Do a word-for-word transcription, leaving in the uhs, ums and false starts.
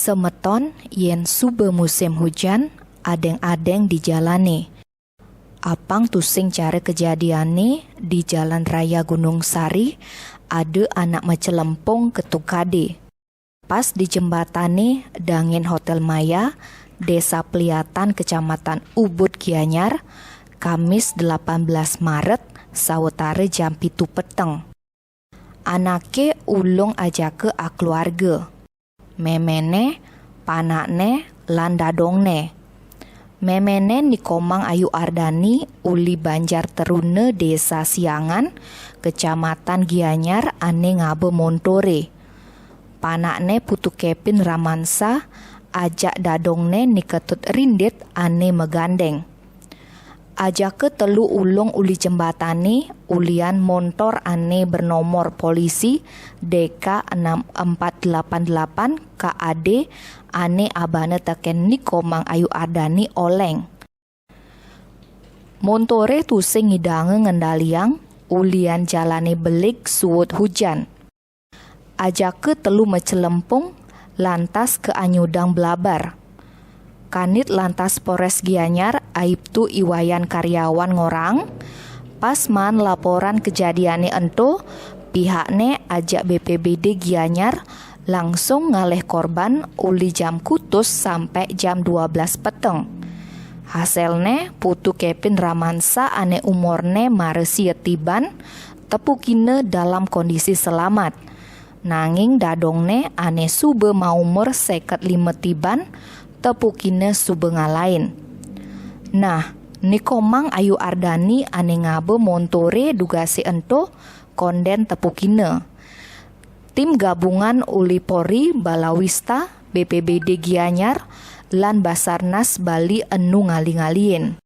Semeton, yen suba musim hujan, adeng-adeng di jalane. Apang tusing cara kejadiane di Jalan Raya Gunung Sari, ada anak macelempung ketukade. Pas di jembatane dangen Hotel Maya, Desa Peliatan, Kecamatan Ubud, Gianyar, Kamis delapan belas Maret, sawetara jam pitu peteng. Anake ulung ajaka akeluarga. Memene, panakne, lan dadongne. Memene Nikomang Ayu Ardani uli Banjar Teruna, Desa Siangan, Kecamatan Gianyar, ane ngaba montore. Panakne Putu Kepin Ramansa, ajak dadongne Ni Ketut Rindit ane magandeng. Ajaka telu ulung uli jembatane ulian montor ane bernomor polisi D K enam empat delapan delapan K A D ane abana teken Nikomang Ayu Ardani oleng. Montore tusing ngidanga ngendaliang ulian jalane belik suud hujan. Ajaka telu macelempung lantas kaanyudang blabar. Kanit Lantas Polres Gianyar, Aibtu I Wayan Karyawan, ngorahang, pas maan laporan kejadiane ento, pihakne ajak B P B D Gianyar langsung ngalih korban uli jam kutus sampe jam dua belas peteng. Hasilne, Putu Kepin Ramansa ane umurne mara sia tiban tepukina dalam kondisi selamat. Nanging dadongne ane suba maumur seket lima tiban tepukina suba ngalain. Nah, Nikomang Ayu Ardani ane ngaba montore dugase ento konden tepukina. Tim gabungan uli Polri, Balawista, B P B D Gianyar, lan Basarnas Bali enu ngali-ngaliin.